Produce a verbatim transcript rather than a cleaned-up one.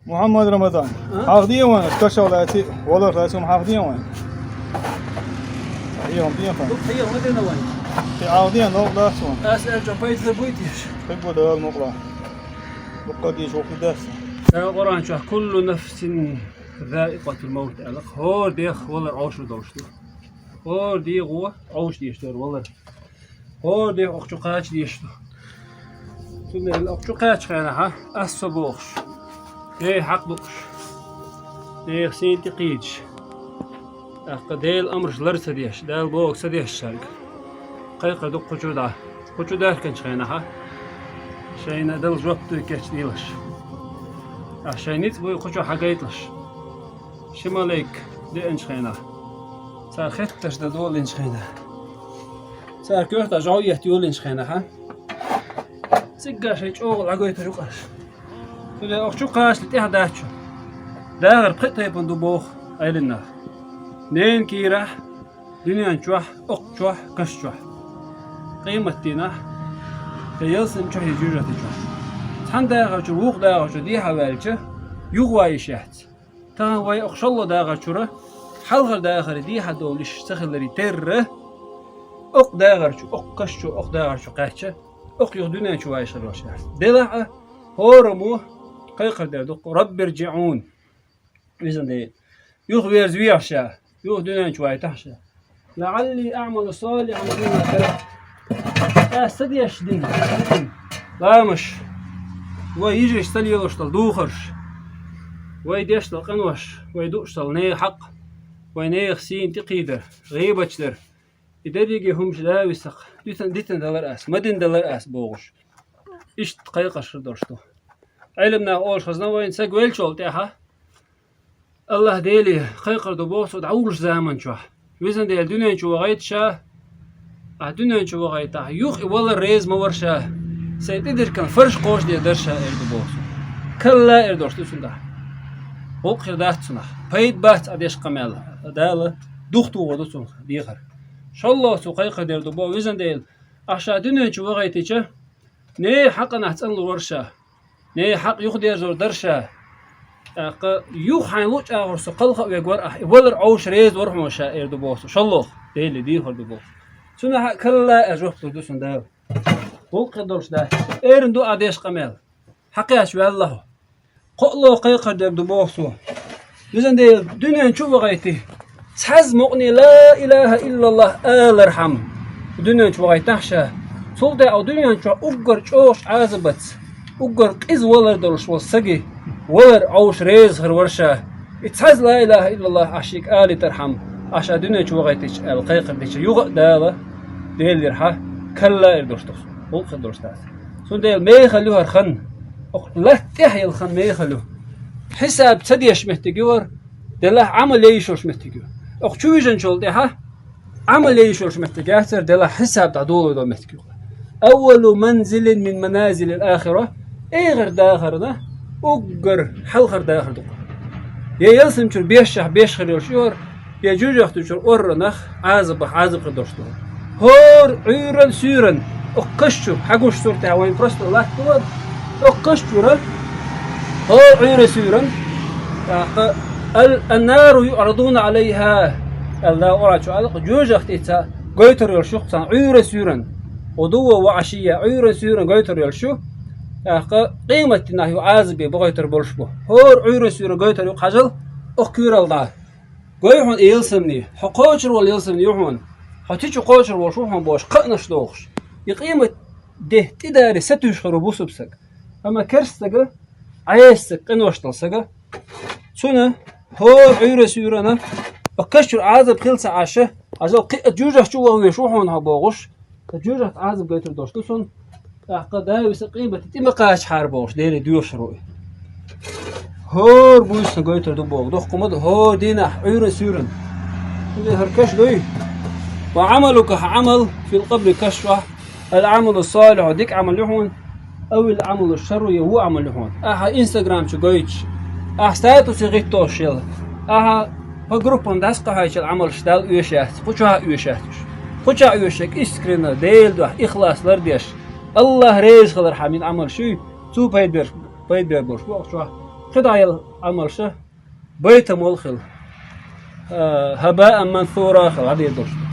Мухьаммад Рамазан. А? Хьалха ден вайн, кашал лаьци, валар лаьци, хьалха ден вайн. Хьалха ден вайн. Ду хьалха ма дена вайн. Ти хьалха ден, ног лаьци вайн. Ас эр чо пайда буй теш. Хи бу дал мукла. Букка деш воху дас. Э, Къуръан чохь: «Куллу нафсин заикъатул маут», аьлла. ХӀора дегӀ валар Ӏовшур долуш ду. ХӀора дегӀо Ӏовшуш деш дара валар. ХӀора дегӀ окху чу кхача деш ду. Цундела окху чу кхача хенахьа, ас со бохуш, дей хьакъ дукъуш, дегӀ сийна тӀекхийдаш, тӀаккха Делан амраш лар ца деш, Дала боху ца деш цаьрга. Кхайкхар ду кху чу дӀа. Кху чу даьхкинчу хенахьа, шайна дала жоп дуй кечдийлаш. Ас шайн ницкъ буй кху чу хьагайталаш. Ши малик деанчу хенахь, цара хетташ дан долинчу хенахь, цара коьрта жӀов етта йолинчу хенахьа, цигга шайн чӀогӀа лагойтур ю къаш. Цундела окху чу кхачале тӀаьхьа дац чу. Дахар пхи а тайпана ду боху Ӏелам наха. Ненан кийрахь, дуьнен чохь, окху чохь, каш чохь. Къематдийнахь, я ялсамани чохь, я жоьжахати чохь. Цхьана дахар чу, вукху дахар чу дехьа ваьлча, юха ван йиш яц. Тахана вай окху шолгӀа дахар чура, хьалхара дахаре дехьа довлуш ца хиларе терра, окху дахар чу, окху каш чу, окху дахар чу кхаьчча, окху юха дуьнен чу ван йиш хир йолуш яц. Делахь а, хӀораммо кхайкхар дер ду-кх: «Рабби рджиӀун». Везан Дела, юха верзавехьа ша, юха дуьнен чу вайтахьа ша. «ЛаӀалли аӀмалу салихьан фима таракту». Ас ца деш дина, ламаш, вай йижарш ца лелош долу духарш, вай деш долу къинош, вай дууш долу нехан хьакъ, вай нехан сийна тӀекхийдар, гӀийбаташ дар. И дерриге хӀумаш да висакх, дитина, дитина далар ас, ма дина далар ас бохуш. Иштта кхайкхаш хир долуш ду. Ӏелам наха олуш хазна вайна, саг веллачул тӀаьхьа, АллахӀ Деле кхайкхар ду боху цо дӀавуллучу заман чохь. Везан Дела, дуьнен чу вахийта ша, ахь дуьнен чу вахийтахь, юха и валар реза ма вара ша, сайн тӀедиркан фарш кхочушдер дара ша, эр ду боху цо. Калла, эр долуш ду цуьнгахь. ГӀуллакх хир дац цунах. Пайда бац ахь деш къамел. Дала дух тухур ду цунах дехар. ШолгӀа цо кхайкхар дер ду боху, везан Дела, ахь ша дуьнен чу вахийтича, нехан хьакъанах цӀанлур вара ша. Нехан хьакъ юхадерзор дара ша. ТӀаккха юха хьайн луъучу агӀор со кхалха а вегор ахь, и валар Ӏовшуш реза вара хьуна ша, эр ду боху цо. ШолгӀа, Деле дехар ду боху. Цунах а калла, аьлла жоп лур ду цунна Дала. ГӀуллакх хир долуш дац. Эрна ду ахь деш къамел. Хьакхаьчча ваьлла хьо. КхоалгӀа кхайкхар дер ду боху цо. Везан Дела, дуьнен чу а вахийти, цхьазза мукъане «Ла илахӀа иллаллахӀ» алархьама дуьнен чу вахийтахь ша. Цул тӀаьхьа дуьнен чохь уггар чӀогӀачу Ӏазапаца, уггар къиза валар долуш волу саги валар Ӏовшуш реза хир вара ша. И цхьазза «Ла илахӀа иллаллахӀ» ахь шега алийтархьама, ахь ша дуьнен чу вахийтича аьлла кхайкхар дича, юха а Дала Делера хьа, калла, эр долуш ду цо. ГӀуллакх хир долуш дац. Цундела мехала ю хӀара хан. Окху латта тӀехь йолу хан мехала ю. Хьисаб ца деш меттиг ю хӀара, делахь Ӏамал яйиш йолуш меттиг ю. Окху чу вижначул тӀаьхьа Ӏамал яйиш йолуш меттиг яцара, делахь хьисаб дӀадоло долу меттиг ю. Аввалу манзилин мин маназилил ахира, эхар дахарна уггар хьалхар дахар ду. Я ялсамани чуьра бешахь беш хир йолуш ю хӀара, я жоьжахати чуьра орра нах Ӏазапах Ӏазап хир долуш ду. ХӀора Ӏуьйран суьйран, окху каш чу, хьагуш суртехь вайн просто латтавар, окху каш чуьра, хӀора Ӏуьйран суьйран, тӀаккха: «Ал-, аннару юӀрадуна Ӏалайхьа», аьлла, Къуръан чу аьлла, жоьжахатица гойтур йолуш ю царна Ӏуьйран суьйран. ГӀудувван ва Ӏашиййа, Ӏуьйран суьйран гойтур йолуш ю. ТӀаккха къематдийнахь ю Ӏазапе бахойтур болуш бу. ХӀора Ӏуьйран суьйран гойтур ю хьажал, окху куьйралла дӀа. Гой хьуна и ялсамани, хьо кхочур волу ялсамани ю хьуна, хьо цу чу кхочур волуш ву хьуна бохуш, кхаънаш дохуш. И къемат де тӀедаре сатуьйсуш хир ву бусалба саг. Амма керста сага, Ӏеса сага, къинош долу сага, цуьнан хӀора Ӏуьйран суьйрана, окху каш чуьра Ӏазап хила ца Ӏаш, хьажал кхин а жоьжахати чу ваха везаш ву хьуна хьо бохуш, ткъа жоьжахати Ӏазап гойтур долуш ду цунна, тӀаккха Дала виса къематде тӀе ма кхачахьара бохуш, Деле доьшур ву и. ХӀора буьйсанна гойтур ду боху, доккха ма ду, хӀора дийнахь Ӏуьйран суьйран. Цундела хӀара каш дуй. Ва Ӏамалука, хьан Ӏамал, фил къабри, каш чохь, ал-Ӏамалу салихьу, дика Ӏамал ю хьуна, ав ал-Ӏамалу шарру, я вон Ӏамал ю хьуна. Ахьа Instagram чу гойтуш, ахьа статусе гӀиттош ела, ахьа по группам дӀасакхахьийча Ӏамалш Далла оьшуш яц, кху чохь а оьшуш яц уьш. Кху чохь оьшуш ерг искренне, Делан дуьхьа ихлас лардеш, АллахӀ реза хилархьама йина Ӏамалш юй, цо пайда бер, пайда бер болуш бу окху чохь. кхы дӀаяла Ӏамалш байтамал хила, хӀабаан мансура хила, хьадийр долуш.